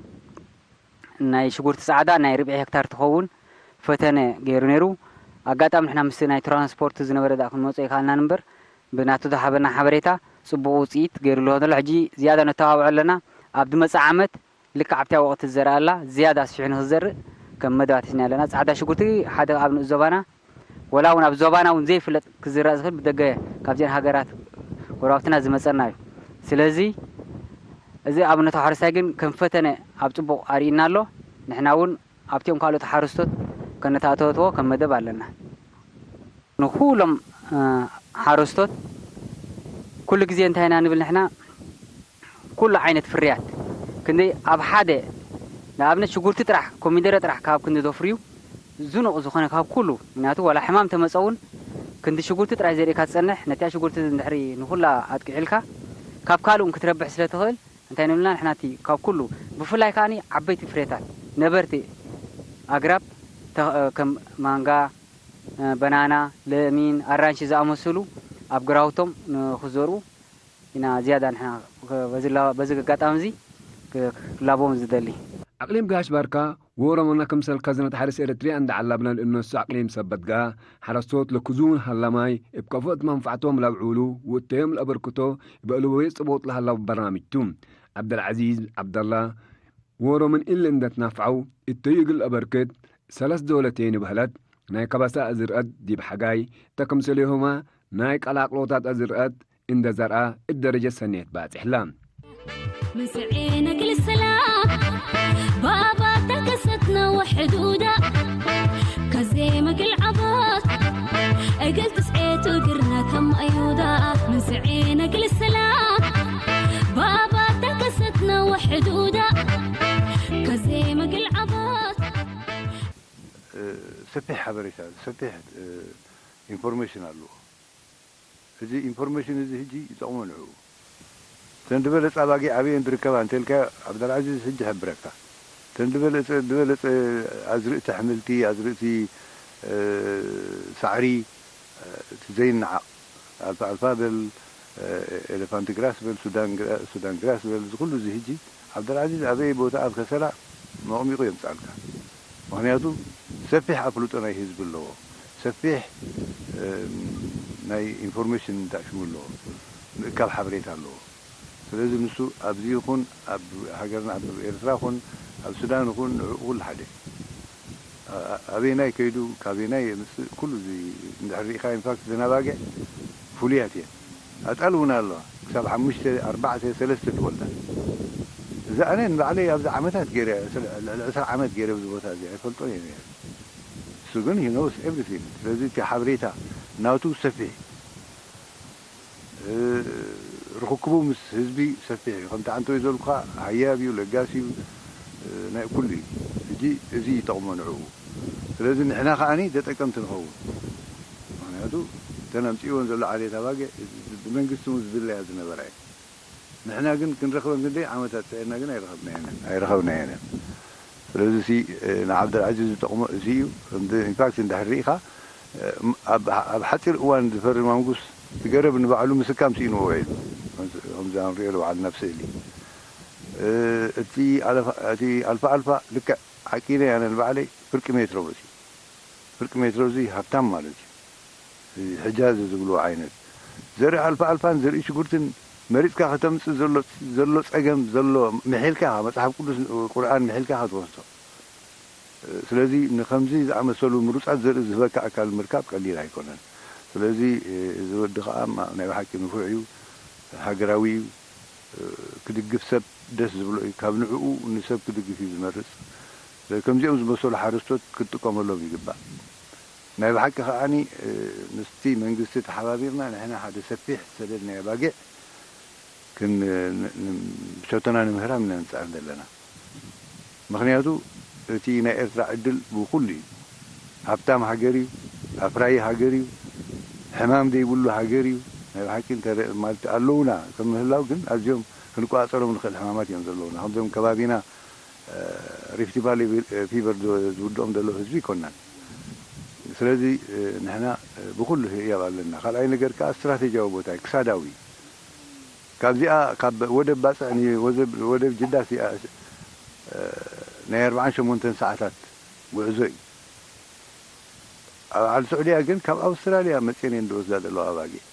ናይ ሽጉርቲ ጻዕዳ ናይ ርብዒ ሄክታር ትኸውን ፈተነ ገይሩ ነይሩ። ኣጋጣሚ ንሕና ምስ ናይ ትራንስፖርት ዝነበረ ደኣ ክንመጾ ኣይከኣልናን እምበር፣ ብናቱ ዝሃበና ሓበሬታ ጽቡቕ ውጽኢት ገይሩ ኣሎ ዘሎ። ሕጂ ዝያዳ ነተባብዖ ኣለና። ኣብ ዝመጽእ ዓመት ልክዕ ኣብቲኣ ወቕቲ ዝዘርኣላ ዝያዳ ኣስፊሑ ንኽዘርእ ከም መደባት ሒዝና ኣለና። ጻዕዳ ሽጉርቲ ሓደ ኣብ ንኡስ ዞባና፣ ወላ እውን ኣብ ዞባና እውን ዘይፍለጥ ክዝራእ ዝኽእል ብደገ ካብዚአን ሃገራት ጎረባብትና ዝመጸና እዩ። ስለዚ እዚ ኣብነታዊ ሓረስታይ ግን ከም ፈተነ ኣብ ጽቡቕ ኣርእዩና ኣሎ። ንሕና እውን ኣብቲኦም ካልኦት ሓረስቶት ከነተኣታትዎ ከም መደብ ኣለና። ንኹሎም፣ እ፣ ሓረስቶት ኩሉ ግዜ እንታይ ኢና ንብል ንሕና? ኩሉ ዓይነት ፍርያት ክንደይ ኣብ ሓደ፣ ንኣብነት ሽጉርቲ ጥራሕ፣ ኮሚደረ ጥራሕ ካብ ክንዲ ዘፍርዩ ዝኑቕ ዝኾነ ካብ ኩሉ፣ ምክንያቱ ዋላ ሕማም ተመጸ እውን ክንዲ ሽጉርቲ ጥራይ ዘርእካ ትጸንሕ፣ ነቲኣ ሽጉርቲ እንድሕሪ ንኹላ ኣጥቂዕልካ ካብ ካልእ እውን ክትረብሕ ስለ ትኽእል፣ እንታይ ንብልና ንሕና እቲ ካብ ኩሉ ብፍላይ ከኣ ዓበይቲ ፍሬታት ነበርቲ ኣግራብ ተ-፣ ከም ማንጋ፣ በናና፣ ለሚን፣ ኣራንሺ ዝኣመሰሉ ኣብ ግራውቶም ንኽዘርኡ ኢና ዝያዳ ንሕና በዚ ላ-፣ በዚ ኣጋጣሚ እዚ ክ-፣ ክላቦም ዝደሊ። ኣቕሊም ጋሽ ባርካ፣ ወሮምና ክምሰል ካዝና ሓረስ ኤረትርያ እንዳ ዓላብና ልእነሱ ኣቕሊም ሰበትጋ፣ ሓረስቶት ለክዙን ሃላማይ እብ ከፍኦት መንፋዕቶም ላብዑሉ ውእተዮም ለአበርክቶ ይበእልዎ የጽቦት ለሃላው በርናምጅቱ። ዓብደልዓዚዝ ዓብደላ፣ ወሮምን ኢል እንደትናፍዓው እተዩ እግል ለአበርክት ሰለስ ዶለቴ ንብህለት ናይ ከበሳ እዝርአት ዲብ ሓጋይ ተክምሰሌሆማ ናይ ቀላቅሎታት እዝርአት እንደ ዘርኣ እደረጀት ሰኔት ባጽሕላ። ምስዒነ ክል ሰላም ባባ ተከሰትና ወሕዱዳ፣ ከዜ መግል ዓባት እግል ትስዔቱ እግርና ከም ኣዩዳ። ምስዒነ ክል ሰላም ባባ ተከሰትና ወሕዱዳ፣ ከዜ መግል ዓባት። እ፣ ሰፊሕ ሓበሬታ፣ ሰፊሕ፣ እ፣ ኢንፎርሜሽን ኣለዎ። እዚ ኢንፎርሜሽን እዚ ሕጂ ይጠቕሞ ንዕኡ። እተን ዝበለጸ ኣባጊዕ ኣበየን ዝርከባ እንተልካ፣ ዓብደልዓዚዝ ሕጂ ይሕብረካ። እተን ዝበለጸ፣ ዝበለጸ ኣዝርእቲ ኣሕምልቲ፣ ኣዝርእቲ፣ እ፣ ሳዕሪ፣ እ፣ እቲ ዘይነዓቕ፣ ኣልፋ ኣልፋ በል፣ እ፣ ኤሌፋንት ግራስ በል፣ ሱዳን ግራ-፣ ሱዳን ግራስ በል፣ እዚ ኩሉ እዚ ሕጂ ዓብደልዓዚዝ ኣበይ ቦታ ኣብ ከሰላ መቕሚቑ የምጽኣልካ። ምኽንያቱ ሰፊሕ ኣፍልጦ ናይ ህዝቢ ኣለዎ። ሰፊሕ፣ እ፣ ናይ ኢንፎርሜሽን ዳሽሙ ኣለዎ። ምእካብ ሓበሬታ ኣለዎ። ስለዚ ንሱ ኣብዚ ይኹን ኣብ ሃገርና ኣብ ኤርትራ ይኹን ኣብ ሱዳን ይኹን ንዕኡ ኩሉ ሓደ። ኣ-፣ ኣ-፣ ኣበየናይ ከይዱ ካበየናይ የምጽእ ኩሉ እዚ እንድሕር ርኢኻ፣ ኢንፋክት እዘን ኣባጊዕ ፍሉያት እየን። ኣጣል እውን ኣለዋ። ክሳብ ሓሙሽተ፣ ኣርባዕተ፣ ሰለስተ ትወልዳ። እዚ ኣነ ንባዕለይ ኣብዚ ዓመታት ገይረ፣ ስለ-፣ ልዕሊ ዕስራ ዓመት ገይረ ኣብዚ ቦታ እዚ ኣይፈልጦን እየ ነይረ። እሱ ግን he knows everything። ስለዚ እቲ ሓበሬታ ናቱ ሰፊሕ። ርኽክቡ ምስ ህዝቢ ሰፊሕ እዩ። ከምቲ ዓንተወይ ዘልኩኻ ሃያብ እዩ፣ ለጋሲ እዩ፣ ናይ ኩሉ እዩ። ሕጂ እዚ ይጠቕሞ ንዕኡ። ስለዚ ንሕና ከዓኒ ተጠቀምቲ ንኸውን። ምኽንያቱ እተን ኣምፅእወን ዘሎ ዓሌት ኣባጊዕ ብመንግስቲ እውን ዝድለያ ዝነበራ እየን። ንሕና ግን ክንረኽበን ክንደይ ዓመታት ፀዒርና ግን ኣይረኸብናየንን ኣይረኸብናየንን። ስለዚ ሲ ንዓብደልዓዚዝ ዝጠቕሞ እዚ እዩ። ኢንፋክት እንድሕር ርኢኻ ኣብ ሓፂር እዋን ዝፈሪ ማንጉስ እቲ ገረብ ንባዕሉ ምስካም ስኢንዎ ውዒሉ። ከምዚ ንሪኦ ንባዕልና ኣብ ስእሊ እቲ ኣልፋ ኣልፋ ልክዕ ሓቂነ ያነ ንባዕለይ ፍርቂ ሜትሮ መፅዩ። ፍርቂ ሜትሮ እዚ ሃብታም ማለት እዩ። ሕጃዚ ዝብልዎ ዓይነት ዘርኢ ኣልፋ ኣልፋን ዘርኢ ሽጉርትን መሪፅካ ከተምፅእ ዘሎ ፀገም ዘሎ ምሒልካ ኢኻ፣ መፅሓፍ ቅዱስ ቁርኣን ምሒልካ ኢኻ ትወስዶ። ስለዚ ንከምዚ ዝኣመሰሉ ምሩፃት ዘርኢ ዝህበካ ኣካል ምርካብ ቀሊል ኣይኮነን። ስለዚ እዚ ወዲ ከዓ ናይ ብሓቂ ንፉዕ እዩ፣ ሃገራዊ እዩ። ክድግፍ ሰብ ደስ ዝብሎ እዩ። ካብ ንዕኡ ንሰብ ክድግፍ እዩ ዝመርፅ። ስለዚ ከምዚኦም ዝመሰሉ ሓረስቶት ክትጥቀመሎም ይግባእ። ናይ ብሓቂ ከዓኒ ምስቲ መንግስቲ ተሓባቢርና ንሕና ሓደ ሰፊሕ ሰደድ ናይ ኣባጊዕ ክን ሸቶና ንምህራም ኢና ንፅዕር ዘለና። ምኽንያቱ እቲ ናይ ኤርትራ ዕድል ብኹሉ እዩ። ሃብታም ሃገር እዩ፣ ኣፍራዪ ሃገር እዩ፣ ሕማም ዘይብሉ ሃገር እዩ። ናይ ብሓቂ እንተ ማለት ኣለዉና ከም ምህላው ግን ኣዝዮም ክንቆፃፀሮም ንኽእል ሕማማት እዮም ዘለዉና። ከምዞም ከባቢና ሪፍቲ ቫሊ ፊቨር ዝውድኦም ዘለዉ ህዝቢ ይኮናን። ስለዚ ንሕና ብኹሉ ህያብ ኣለና። ካልኣይ ነገር ከዓ ስትራቴጂያዊ ቦታ እዩ፣ ክሳዳዊ እዩ። ካብዚኣ ካብ ወደብ ባፅዕ ንወደብ ጅዳ ናይ ኣርባዓን ሸሞንተን ሰዓታት ጉዕዞ እዩ። ኣብ ዓዲ ስዑድያ ግን ካብ ኣውስትራልያ መፅየን እየን ዝወስዳ ዘለዋ ኣባጊዕ።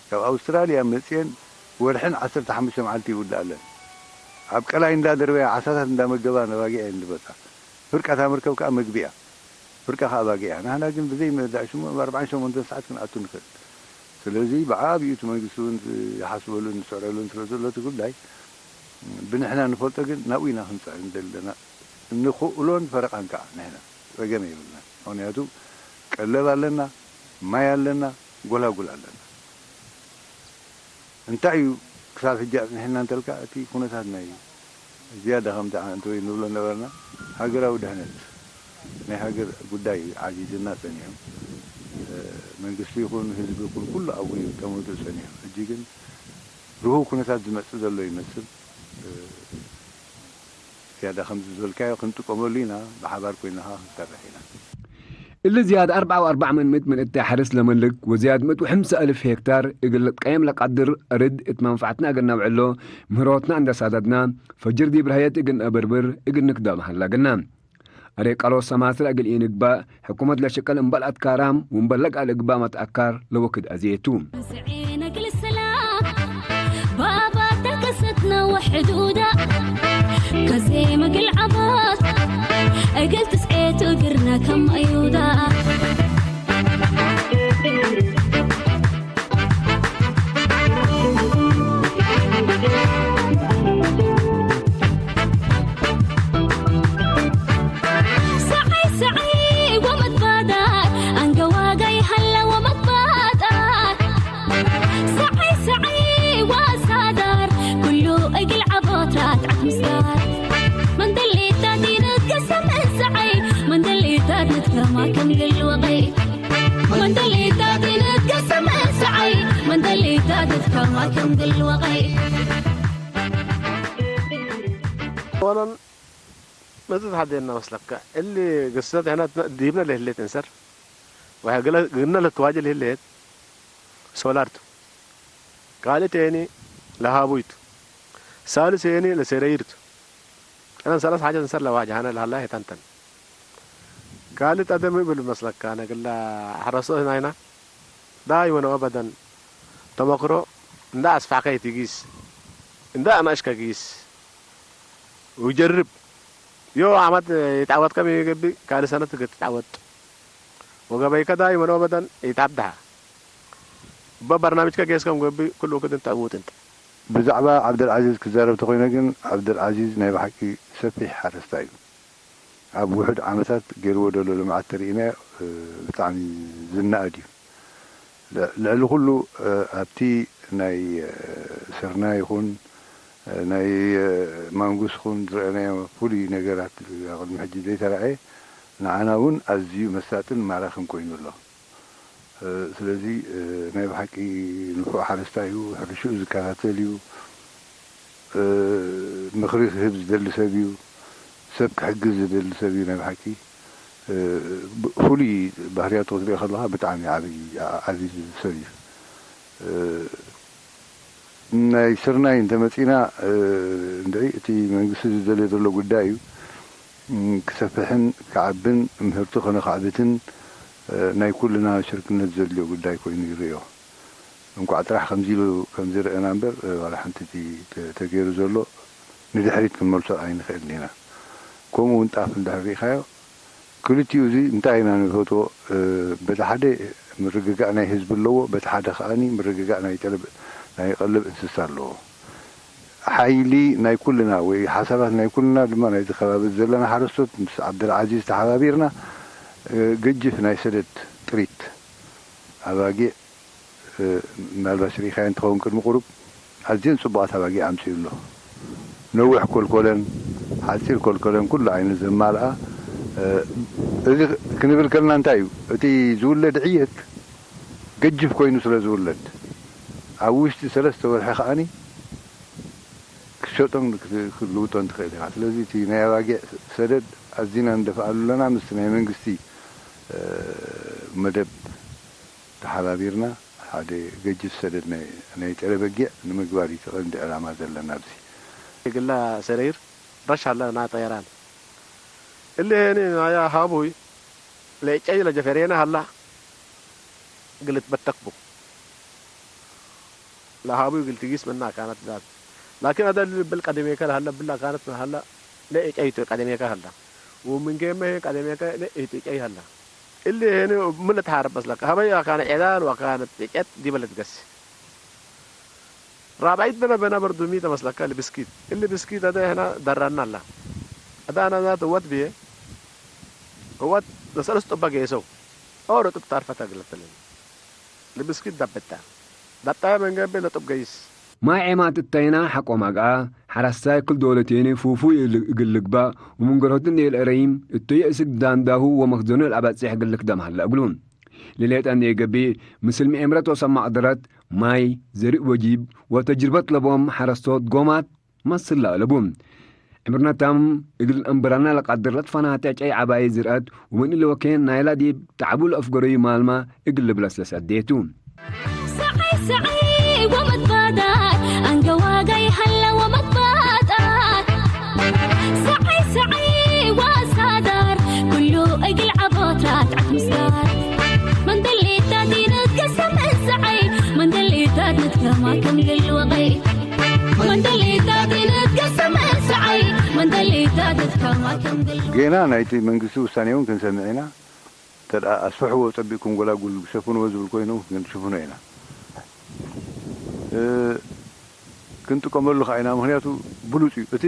ካብ ኣውስትራልያ መፅየን ወርሕን ዓሰርተ ሓሙሽተ መዓልቲ ይውድኣለን። ኣብ ቀላይ እንዳደርበያ ዓሳታት እንዳመገባ ነባጊዕ እየን ዝበፃ። ፍርቃ እታ መርከብ ከዓ መግቢ እያ። ፍርቃ ከዓ ኣባጊዕ እያ። ንሕና ግን ብዘይ መርዳእ ሽሙ ኣብ ኣርባዓን ሸሞንተን ሰዓት ክንኣቱ ንኽእል። ስለዚ ብዓብዩ እቲ መንግስቲ እውን ይሓስበሉን ዝስዕረሉን ስለ ዘሎ እቲ ጉዳይ ብንሕና ንፈልጦ ግን ናብኡ ኢና ክንፅዕር ንደሊ ዘለና። ንኽእሎን ፈረቓን ከዓ ንሕና ፀገም የብልና። ምኽንያቱ ቀለብ ኣለና፣ ማይ ኣለና፣ ጎላጉል ኣለና። እንታይ እዩ ክሳብ ሕጂ ኣፅኒሕና እንተልካ እቲ ኩነታት ናይ ዝያዳ ከምቲ ኣንተወይ ንብሎ ነበርና ሃገራዊ ድሕነት ናይ ሃገር ጉዳይ ዓዚዝና ፀኒሑ። መንግስቲ ይኹን ህዝቢ ይኹን ኩሉ ኣብኡ እዩ ተመሊኡ ፀኒሑ። ሕጂ ግን ርሁው ኩነታት ዝመፅእ ዘሎ ይመስል። ዝያዳ ከምዚ ዝበልካዮ ክንጥቀመሉ ኢና፣ ብሓባር ኮይና ኸዓ ክንሰርሕ ኢና። እሊ ዝያድ ኣርብዓ ወኣርባዕ ምን ምእት ምን እታይ ሓርስ ለመልክ ወዝያድ ምእት ወሕምሳ እልፍ ሄክታር እግል ቀየም ለቃድር ርድ እት መንፈዓትና እግል ነብዕሎ ምህሮትና እንደ ሳደድና ፈጅር ዲብ ራህየት እግል ነእበርብር እግል ንክዳም ሃላግና። ኣሬ ቃሎስ ሰማስር እግል ኢንግባእ ሕኩመት ለሸቀል እምበል ኣትካራም ወእምበል ለቃል እግባእ መትኣካር ለወክድ ኣዜቱ። ስዒነ እግል ሰላም ባባ ተከሰትና ወሕዱዳ ከዜም እግል ዓባት እግል ትስዔቱ እግርና ከም ኣዩዳ። ሰዓይ ሰዓይ ወመትባዳር ኣንገዋጋይ ሃላ ወመትባዳር ሰዓይ ሰዓይ ወሳዳር ኩሉ እግል ዓቦት ራትዓት ምስዳር መንደሌታት ይንትከሰም እንሰዓይ መንደሌታት ንትከማ ከም ግል ወቐይ መንደሌታት ይንትከሰም እንሰዓይ መንደሌታት ንትከማ ከም ግል ወቐይ ዋናን መጽእ ተሓደየና መስለካ እሊ ገስሰት ሕና ዲብና ለህሌት እንሰር ወይ ግና ለትዋጀ ለህሌት ሶላርቱ ካልእ ተየኒ ለሃቡይቱ ሳልስ የኒ ለሰረይርቱ ሕና ሰላስ ሓጀት እንሰር ለዋጀ ሃነ ለሃላ ሄታንተን ካልእ ጠደም ይብል መስለካ ነግላ ሕረሶ ናይና ዳይመን ኦበደን ተመክሮ እንዳ ኣስፋሕካ ይትጊስ እንዳ ኣናእሽካ ጊስ ውጀርብ ዮ ዓመት ይትዓወት ከም ይገብእ ካልእ ሰነት ትትዓወት ወገበይከ ዳይመን ኦበደን ይትዓብድሃ እበ በርናምጅከ ጌስ ከም ገብእ ኩሉ ክድን ትዕውት እንተ። ብዛዕባ ዓብደልዓዚዝ ክዛረብ ተኾይነ ግን ዓብደልዓዚዝ ናይ ብሓቂ ሰፊሕ ሓረስታይ እዩ። ኣብ ውሑድ ዓመታት ገይርዎ ዘሎ ልምዓት ተሪኢናዮ ብጣዕሚ ዝነኣድ እዩ። ልዕሊ ኩሉ ኣብቲ ናይ ስርናይ ይኹን ናይ ማንጉስ ይኹን ዝረኣናዮ ፍሉይ ነገራት ቅድሚ ሕጂ ዘይተራእየ ንዓና እውን ኣዝዩ መሳጥን ማራኽን ኮይኑ ኣሎ። ስለዚ ናይ ብሓቂ ንፉዕ ሓረስታይ እዩ፣ ሕርሽኡ ዝከታተል እዩ፣ ምኽሪ ክህብ ዝደሊ ሰብ እዩ፣ ሰብ ክሕግዝ ዝደሊ ሰብ እዩ። ናይ ብሓቂ ፍሉይ ባህርያቱ ክትሪኦ ከለኻ ብጣዕሚ ዓብዪ ዓብዪ ሰብ እዩ። ናይ ስርናይ እንተመፂና እንድዒ እቲ መንግስቲ ዝደልዮ ዘሎ ጉዳይ እዩ። ክሰፍሕን ክዓብን ምህርቱ ከነኻዕብትን ናይ ኩልና ሽርክነት ዘድልዮ ጉዳይ ኮይኑ ይርእዮ። እንኳዕ ጥራሕ ከምዚ ኢሉ ከምዚ ረኣና እምበር ዋላ ሓንቲ እቲ ተገይሩ ዘሎ ንድሕሪት ክንመልሶ ኣይንኽእልን ኢና። ከምኡ እውን ጣፍ እንድሕር ርኢኻዮ ክልቲኡ እዚ እንታይ ኢና ንፈትዎ? በቲ ሓደ ምርግጋእ ናይ ህዝቢ ኣለዎ፣ በቲ ሓደ ከኣ ምርግጋእ ናይ ጠለብ ናይ ቀለብ እንስሳ ኣለዎ። ሓይሊ ናይ ኩልና ወይ ሓሳባት ናይ ኩልና ድማ ናይዚ ከባቢ ዘለና ሓረስቶት ምስ ዓብደልዓዚዝ ተሓባቢርና ገጅፍ ናይ ሰደድ ጥሪት ኣባጊዕ ምናልባሽ ርኢኻዮ እንትኸውን ቅድሚ ቁሩብ ኣዝየን ጽቡቓት ኣባጊዕ ኣምጺኡ ኣሎ። ነዊሕ ኮልኮለን ሓጺር ኮልኮለን ኩሉ ዓይነት ዘማልኣ። እዚ ክንብል ከለና እንታይ እዩ እቲ ዝውለድ ዕየት ገጅፍ ኮይኑ ስለ ዝውለድ ኣብ ውሽጢ ሰለስተ ወርሒ ከኣኒ ክትሸጦን ክትልውጦን ትኽእል ኢኻ። ስለዚ እቲ ናይ ኣባጊዕ ሰደድ ኣዚና ንደፍኣሉ ኣለና ምስቲ ናይ መንግስቲ መደብ ተሓባቢርና ሓደ ገጅፍ ሰደድ ናይ ጥረ በጊዕ ንምግባር እዩ እቲ ቀንዲ ዕላማ ዘለና ኣብዚ። ግላ ሰረይር ረሽ አለ ና ጠየራን እሊ ሄኒ ናያ ሃቡይ ለጨይ ለጀፈሬና ሀላ ግልት በተክቡ ለሃቡይ ግልት ጊስ መና ካነት ዛት ላኪን አደ ልብል ቀደሜከ ለሀለ ብላ ካነት ሀለ ለጨይቱ ቀደሜከ ሀላ ومنجيمه قدميك لئيتيكي هلا اللي هنا من تحارب بس لك هبا يا كان عيدان وكانت تجت دي بلد قس رابعيت بنا بنا برضو ميتا مسلكا لبسكيت اللي بسكيت هذا هنا درانا لا هذا انا ذات وات بيه وات نسال اسطبا قيسو او رطب تعرفة تقلت لنا لبسكيت دبتا دبتا من قبل لطب قيس ማይ ዔማት እተይና ሓቆም ኣግኣ፣ ሓራስታይ ክል ዶለቴኒ ፉፉይ እግል ልግባእ፣ ወምን ገርሆትን ኤል ኤረይም እተየ እስግ ዳንዳሁ ወመኽዘኑ ለአባጺሕ እግል ልክደም ሀለ እግሉ። ለሌጠ እንዴ ገብእ፣ ምስል ምዔምረት ወሰማቅ ደረት፣ ማይ፣ ዘሪእ ወጂብ፣ ወተጅርበት ለቦም ሓረስቶት ጎማት መስላ እለቡ። ዕምርነታም እግል አንበራና ለቃድር ለትፈናተ ጨይ ዐባይ ዝርአት ወምን እሊ ወኬን ናይላ ዲብ ተዐቡ ለአፍገረዩ ማልማ እግል ልብለስለስ አዴቱ። ሰዐይ ሰዐይ ወመትባዳር አንገዋጋይ ሀለ ወመትባዳር ሰዐይ ሰዐይ ወሳዳር ኩሉ እግል ዐቦት ራትዐት ምስዳር መንደሌታ ዲነት ከሰም እንሰዐይ መንደሌታ ንትከማ ከም ግል ወቀይ ጌና ናይቲ መንግስቲ ውሳኔ እውን ክንሰምዕ ኢና። እንተ ደኣ ኣስፍሕዎ ጸቢቕኩም ጎላጉል ሸፍንዎ ዝብል ኮይኑ ክንሽፍኖ ኢና። ክንጥቀመሉ ከዓ ኢና። ምክንያቱ ብሉፅ እዩ። እቲ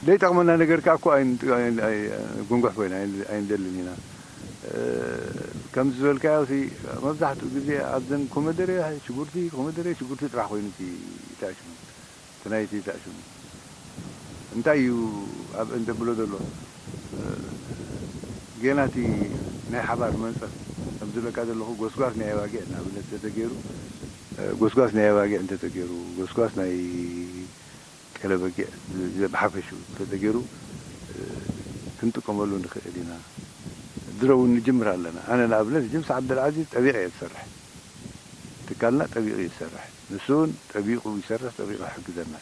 ዘይጠቕመና ነገር ከዓ እኮ ጉንጉሕ ኮይና ኣይንደልን ኢና። ከምዚ ዝበልካዮ መብዛሕትኡ ግዜ ኣብዘን ኮመደረ ሽጉርቲ ኮመደረ ሽጉርቲ ጥራሕ ኮይኑ እቲ ሽሙ እቲ ናይቲ እታ ሽሙ እንታይ እዩ ኣብአን ዘብሎ ዘሎ ጌና እቲ ናይ ሓባር መንፀፍ ከም ዝብለካ ዘለኹ ጎስጓስ ናይ ኣባጊዕ ንኣብነት እንተተገይሩ ጎስጓስ ናይ ኣባጊዕ እንተተገይሩ ጎስጓስ ናይ ጤለ በጊዕ ብሓፈሽኡ እንተተገይሩ ክንጥቀመሉ ንኽእል ኢና። ድሮ እውን ንጅምር ኣለና። ኣነ ንኣብነት ጅምስ ዓብደልዓዚዝ ጠቢቐ እየ ዝሰርሕ። ትካልና ጠቢቑ እዩ ዝሰርሕ። ንሱ እውን ጠቢቑ ይሰርሕ፣ ጠቢቑ ይሕግዘና።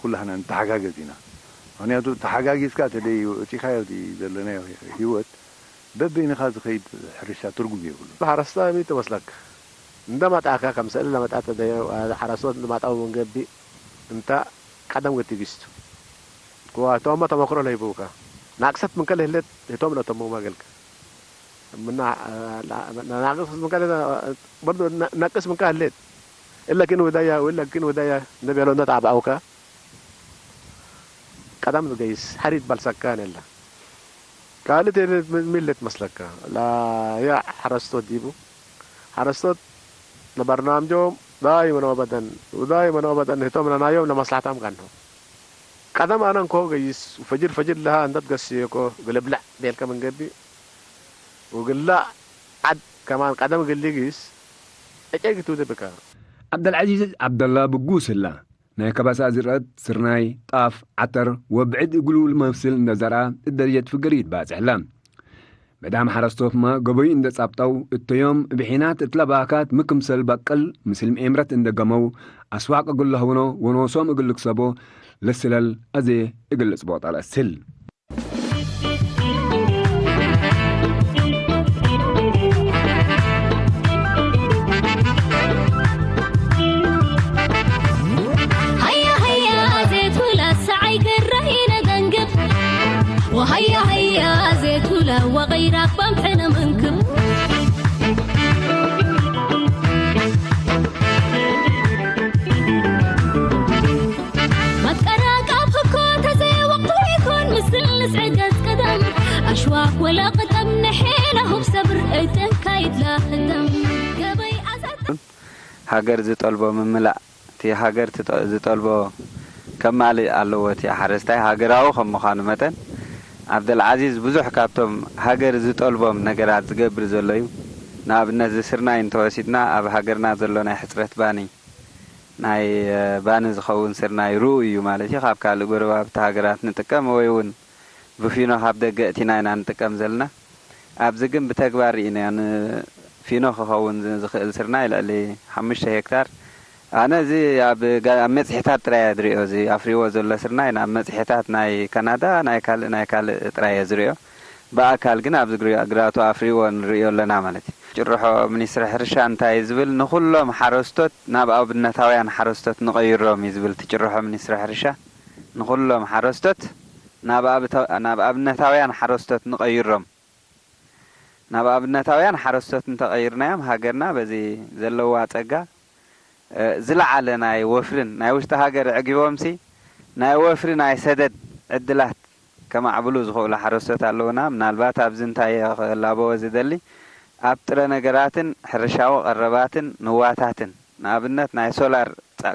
ኩላህና ንተሓጋገዝ ኢና። ምክንያቱ ተሓጋጊዝካ ተደይ እቲኻዮ ዘለናዮ ህይወት በበይንኻ ዝኸይድ ሕርሻ ትርጉም የብሉ። ሓረስታ ሚት መስለክ እንደ መጣካ ከም ስእሊ ለመጣ ተደዮ ሓረስቶት እንደ ማጣው መንገቢ እንተ ቀደም ገትጊስቱ ክዋቶማ ተመክሮ ለይቡካ ናቅሰት ምንከ ለህለት ህቶም ለተሞ ማገልከ ምና ናቅሰት ምንከ በርዶ ነቅስ ምንከ ህለት እለ ግን ወዳያ ወለ ግን ወዳያ እንደ ቤሎነት አብአውካ ቀደም ገይስ ሐሪት በልሰካ ነላ ካልት ሚለት መስለካ ላያ ሐረስቶ ዲቡ ሓረስቶት ንበርናምጆም ዳይመን ወበደን ዳይመን ወበደን ህቶም ነናዮም ለመስላሕታም ጋንሆ ቀደም ኣነ እንኮ ገይስ ፈጅር ፈጅር ለሃ እንተት ገስየኮ ግልብልዕ ቤልከ መንገዲ ወግላ ዓድ ከማን ቀደም ግሊ ግይስ እጨጊቱ ዝብከ። ዓብደልዓዚዝ ዓብደላ ብጉስላ ናይ ከባሳ ዝርአት ስርናይ፣ ጣፍ፣ ዓተር ወብዕድ እግሉ ልመብስል እንደ ዘርኣ እደርየት ፍገሪት ባጽሕላ። መዳም ሓረስቶትማ ገበዩ እንደ ጻብጣው እተዮም ብሒናት እትለባካት ምክምሰል በቅል ምስል ምኤምረት እንደ ገመው ኣስዋቅ እግል ለህውኖ ወኖሶም እግል ልክሰቦ ለስለል ኣዜ እግል ልጽቦ ጠለስል። هيا هيا زيتولة سعي قرهينا دنقب وهيا هيا زيتولة وغير بمحنا منكب መቀራቃብ ህኮ ተዘይወቅቱ ይኮን ምስል ንስዕደት ቀደም ኣሽዋክ ወላ ቅጠም ንሒና ሁብ ሰብር እተካይድላ ህደም ገበይ ኣዛት ሃገር ዝጠልቦ ምምላእ እቲ ሃገር ዝጠልቦ ከማልእ ኣለዎ። እቲ ሓረስታይ ሃገራዊ ከም ምዃኑ መጠን ዓብደልዓዚዝ ብዙሕ ካብቶም ሃገር ዝጠልቦም ነገራት ዝገብር ዘሎ እዩ። ንኣብነት እዚ ስርናይ እንተወሲድና ኣብ ሃገርና ዘሎ ናይ ሕፅረት ባኒ ናይ ባኒ ዝኸውን ስርናይ ርኡ እዩ ማለት እዩ። ካብ ካልእ ጎረባብቲ ሃገራት ንጥቀም ወይ እውን ብፊኖ ካብ ደገ እቲና ኢና ንጥቀም ዘለና። ኣብዚ ግን ብተግባር ርኢናዮ። ንፊኖ ክኸውን ዝኽእል ስርናይ ልዕሊ ሓሙሽተ ሄክታር። ኣነ እዚ ኣብ መፅሒታት ጥራይ እየ ዝሪኦ። እዚ ኣፍሪዎ ዘሎ ስርናይ ናብ መፅሒታት ናይ ካናዳ ናይ ካልእ ናይ ካልእ ጥራይ እየ ዝሪኦ። ብኣካል ግን ኣብዚ ግራቱ ኣፍሪዎ ንርእዮ ኣለና ማለት እዩ። ጭርሖ ሚኒስትሪ ሕርሻ እንታይ እዩ ዝብል? ንኹሎም ሓረስቶት ናብ ኣብነታውያን ሓረስቶት ንቐይሮም እዩ ዝብል እቲ ጭርሖ ሚኒስትሪ ሕርሻ። ንኹሎም ሓረስቶት ናብ ኣብነታውያን ሓረስቶት ንቐይሮም። ናብ ኣብነታውያን ሓረስቶት እንተቐይርናዮም ሃገርና በዚ ዘለዋ ጸጋ ዝለዓለ ናይ ወፍርን ናይ ውሽጢ ሃገር ዕጊቦምሲ ናይ ወፍሪ ናይ ሰደድ ዕድላት ከማዕብሉ ዝኽእሉ ሓረስቶት ኣለውና። ምናልባት ኣብዚ እንታይ ክላበዎ ዝደሊ ኣብ ጥረ ነገራትን ሕርሻዊ ቀረባትን ንዋታትን ንኣብነት ናይ ሶላር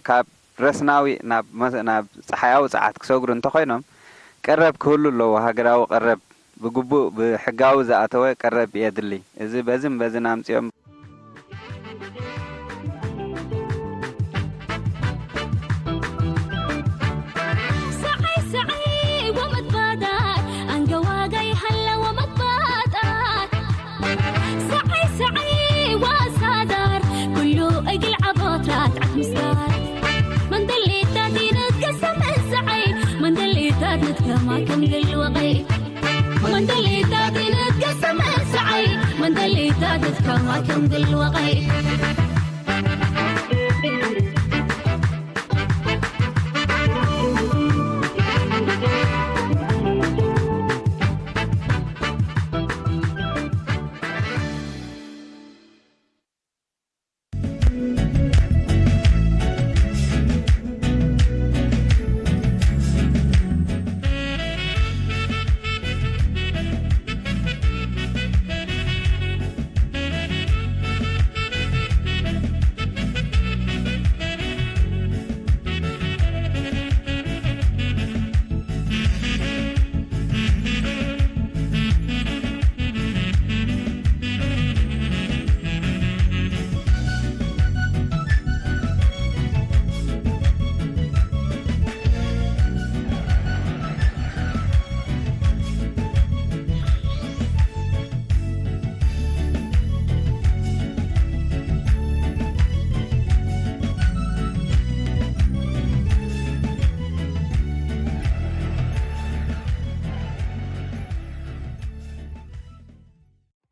ካብ ረስናዊ ናብ ጸሓያዊ ጸዓት ክሰግሩ እንተኾይኖም ቀረብ ክህሉ ኣለዎ። ሃገራዊ ቀረብ ብግቡእ ብሕጋዊ ዝኣተወ ቀረብ የድሊ። እዚ በዝን በዝን ኣምጺኦም